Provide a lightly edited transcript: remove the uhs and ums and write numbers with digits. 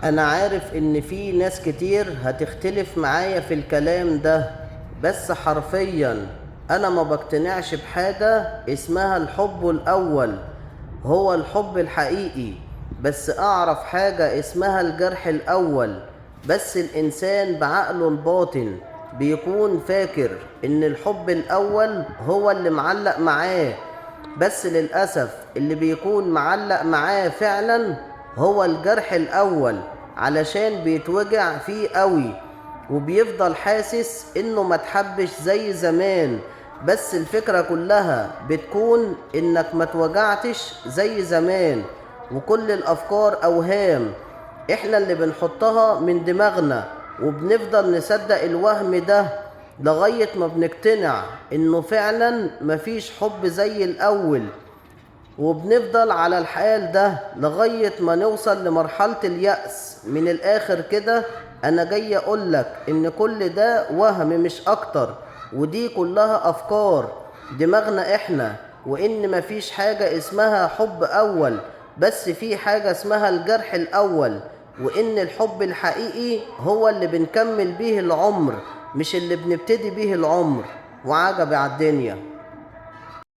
انا عارف ان في ناس كتير هتختلف معايا في الكلام ده، بس حرفيا انا ما بقتنعش بحاجة اسمها الحب الاول هو الحب الحقيقي، بس اعرف حاجة اسمها الجرح الاول. بس الانسان بعقله الباطن بيكون فاكر ان الحب الاول هو اللي معلق معاه، بس للأسف اللي بيكون معلق معاه فعلا هو الجرح الأول، علشان بيتوجع فيه قوي وبيفضل حاسس إنه ما تحبش زي زمان. بس الفكرة كلها بتكون إنك ما توجعتش زي زمان، وكل الأفكار أوهام إحنا اللي بنحطها من دماغنا، وبنفضل نصدق الوهم ده لغاية ما بنقتنع إنه فعلا مفيش حب زي الأول، وبنفضل على الحال ده لغاية ما نوصل لمرحلة اليأس. من الآخر كده أنا جاي أقولك إن كل ده وهم مش أكتر، ودي كلها أفكار دماغنا إحنا، وإن مفيش حاجة اسمها حب أول، بس في حاجة اسمها الجرح الأول، وإن الحب الحقيقي هو اللي بنكمل بيه العمر مش اللي بنبتدي بيه العمر. وعجب على الدنيا.